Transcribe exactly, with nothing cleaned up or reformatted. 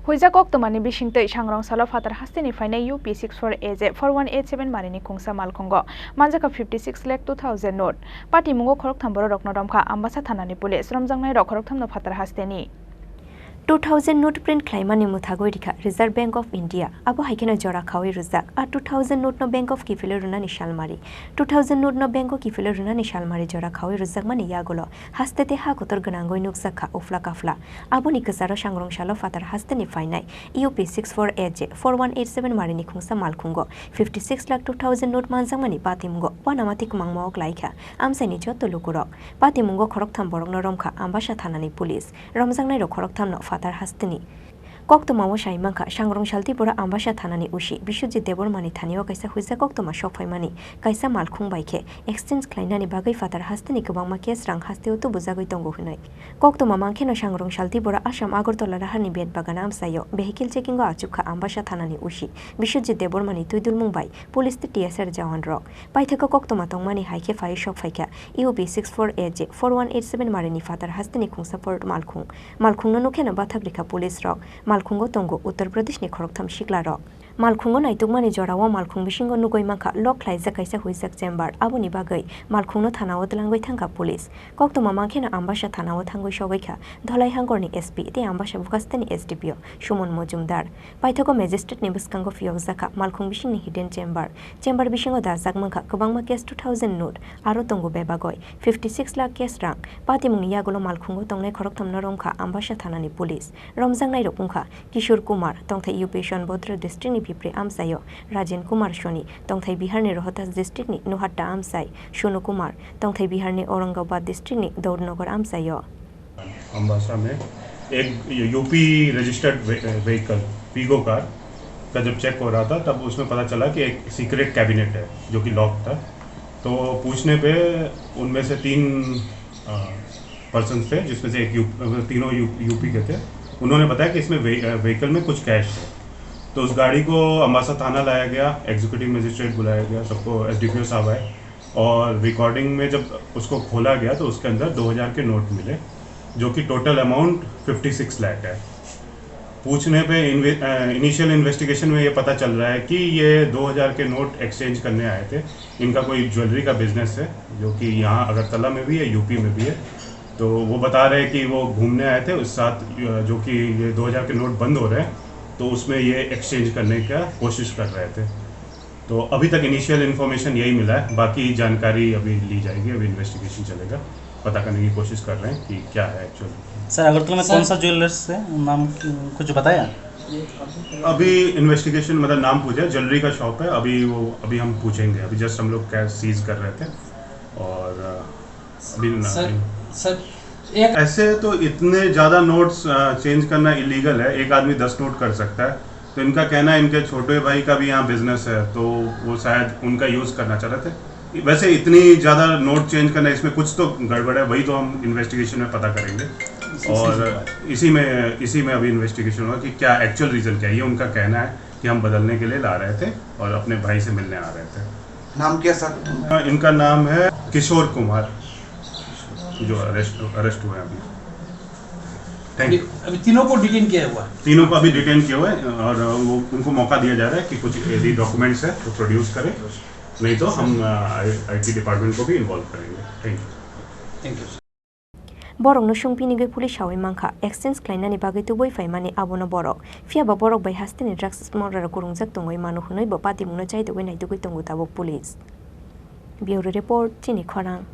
Huijak koktwmani bisingtwi sangrong salo phatar hasteni phainai U P six four A J four one eight seven marini khungsa malkhungo manjakha fifty six lakh two thousand note. Patimungo khoroktham bororokno romkha Ambasa thanani police, romjaknairok khorokthamno phatar hasteni. Two thousand note print khlaimani mwthagwi rikha Reserve Bank of India, abo hai kheno jora khaui rwjak. A two thousand note no bank of kiphilwi rwnani salmari. Two thousand note no bank o kiphilwi rwnani salmari jora khaui rwjakmani yagulo haste tei ha kotor gwnangwi nukjak kha uphla kaphla. Aboni kwcharo sangrong salo phatar hasteni phainai U P six four A J four one eight seven marini khungsa malkhungo fifty six lakh two thousand note manjakmani patimungo uanamati kwmangma wk lai kha amchaini joto lukurok. Patimungo khoroktham borokno romkha Ambasa thanani police, romjaknairok khorokthamno phatar hasteni. Koktwmao sai mankha, sangrong sal Tripura Ambasa thanani O C Biswajit Debbarmani thanio kaisa huijak koktwma sokphaimani, kaisa malkhung bai khe exchange khlainani bagwi phatar hasteni kwbangma cash rang hasteo tubujagwi tongo hwnwi. Koktwma mankheno sangrong sal Tripura Assam Agartala raharni bet bagana amchaio vehicle checking o achukha Ambasa thanani O C Biswajit Debbarmani twidulmung bai police tei T S R jawan rok. Paithakgo koktwma tongmani hai khe phaiwi sokphaikha U P six four A J four one eight seven marini phatar hasteni khungsa port malkhung. Malkhungno nukheno bathak rikha police rok. Malkhungo tongo Uttar Pradeshni khoroktham siklarok. Malkhungo naitukmani jorao malkhung bisingo nugwi mankha lock khlaijak kaisa huijak chamber, aboni bagwi malkhungno thanao twlangwi thangkha police. Koktwma mankheno Ambasa thanao thangwi sogwi kha Dholai hangorni S P tei Ambasa bukasteni S D P O Suman Mojumdar. Paithago magistrate ni bwskango phiyokjakha malkhung bisingni hidden chamber. Chamber bisingo dajak mankha kwbangma cash two thousand note, aro tongo bebagoi fifty six lakh cash rang. Patimungni yagulo malkhungo tongnai khorokthomno romkha Ambasa thanani police. Romjaknairok wngkha Kishore Kumar, tongthai U P Sonbhodra district ni Pipri amchaio, Rajen Kumar Soni, tongthai Bihar ni Rohtas district ni Nohatta amchai, Sonu Kumar, tongthai Bihar ni Aurangabad district ni Daudnagar amchaio. Ambassa में एक UP registered vehicle Vigo car का जब चेक हो रहा था, तब उसमें पता चला कि एक सीक्रेट कैबिनेट है जो कि लॉक था। तो पूछने पे उनमें से तीन पर्सन थे, जिसमें से एक यू, तीनों यू, यूपी के थे। उन्होंने बताया कि इसमें व्हीकल में कुछ कैश है। तो उस गाड़ी को अम्बासा थाना लाया गया, एग्जीक्यूटिव मजिस्ट्रेट बुलाया गया, सबको एसडीपीओ साहब आए। और रिकॉर्डिंग में जब उसको खोला गया तो उसके अंदर दो हज़ार के नोट मिले, जो कि total amount fifty six lakh है। पूछने पे इन्वे-, अ, इनिशियल इन्वेस्टिगेशन में ये पता चल रहा है कि ये दो हज़ार के नोट एक्सचेंज करने आए थे। इनका कोई ज्वेलरी का बिजनेस है, जो कि यहाँ अगरतला में भी है, यूपी में भी है। तो वो बता रहे हैं कि वो घूमने आए थे, उस साथ, अ, जो कि ये दो हज़ार के नोट बंद हो रहे हैं, तो उसमें ये एक्सचेंज करने का कोशिश कर रहे थे। तो अभी तक इनिशियल इन्फॉर्मेशन यही मिला है, बाकी जानकारी अभी ली जाएगी, अभी इन्वेस्टिगेशन चलेगा, पता करने की कोशिश कर रहे हैं कि क्या है एक्चुअल। सर, अगरतला में सर, कौन सा ज्वेलर्स है, नाम की-, कुछ बताया? अभी इन्वेस्टिगेशन, मतलब, नाम पूछा, ज्वेलरी का शॉप है, अभी वो, अभी हम पूछेंगे, अभी जस्ट हम लोग कैश सीज कर रहे थे और, अ, अभी ना, सर, अभी। सर, एक ऐसे तो इतने ज़्यादा नोट्स, अ, चेंज करना इलीगल है, एक आदमी दस नोट कर सकता है। तो इनका कहना है, इनके छोटे भाई का भी यहाँ बिजनेस है, तो वो शायद उनका यूज़ करना चाह रहे थे। वैसे इतनी ज़्यादा नोट चेंज करना, इसमें कुछ तो गड़बड़ है, वही तो हम इन्वेस्टिगेशन में पता करेंगे। इसी, इसी और बात। इसी में, इसी में अभी इन्वेस्टिगेशन होगा कि क्या एक्चुअल रीज़न क्या है। ये उनका कहना है कि हम बदलने के लिए ला रहे थे और अपने भाई से मिलने आ रहे थे। नाम क्या सर? इनका नाम है किशोर कुमार, जो अरेस्ट, अरेस्ट हुए हैं अभी। Thank you. अभी, अभी तीनों को डिटेन किया हुआ है? तीनों को अभी डिटेन किया हुआ है और वो, उनको मौका दिया जा रहा है कि कुछ यदि डॉक्यूमेंट्स है तो प्रोड्यूस करें, नहीं तो हम, अ, आई-, आईटी डिपार्टमेंट को भी इन्वॉल्व करेंगे। Thank you. Thank you sir. Borokno sungpinigwi police saui mankha, exchange khlainani bagwi tubui phaimani abono borok. Phiyaba borok bai hasteni drugs smuggler kwrwngjak tongwi mano hwnwi bo patimungno chaitugwi naitugwi tongo tabuk police. Bureau report, Chini Khorang.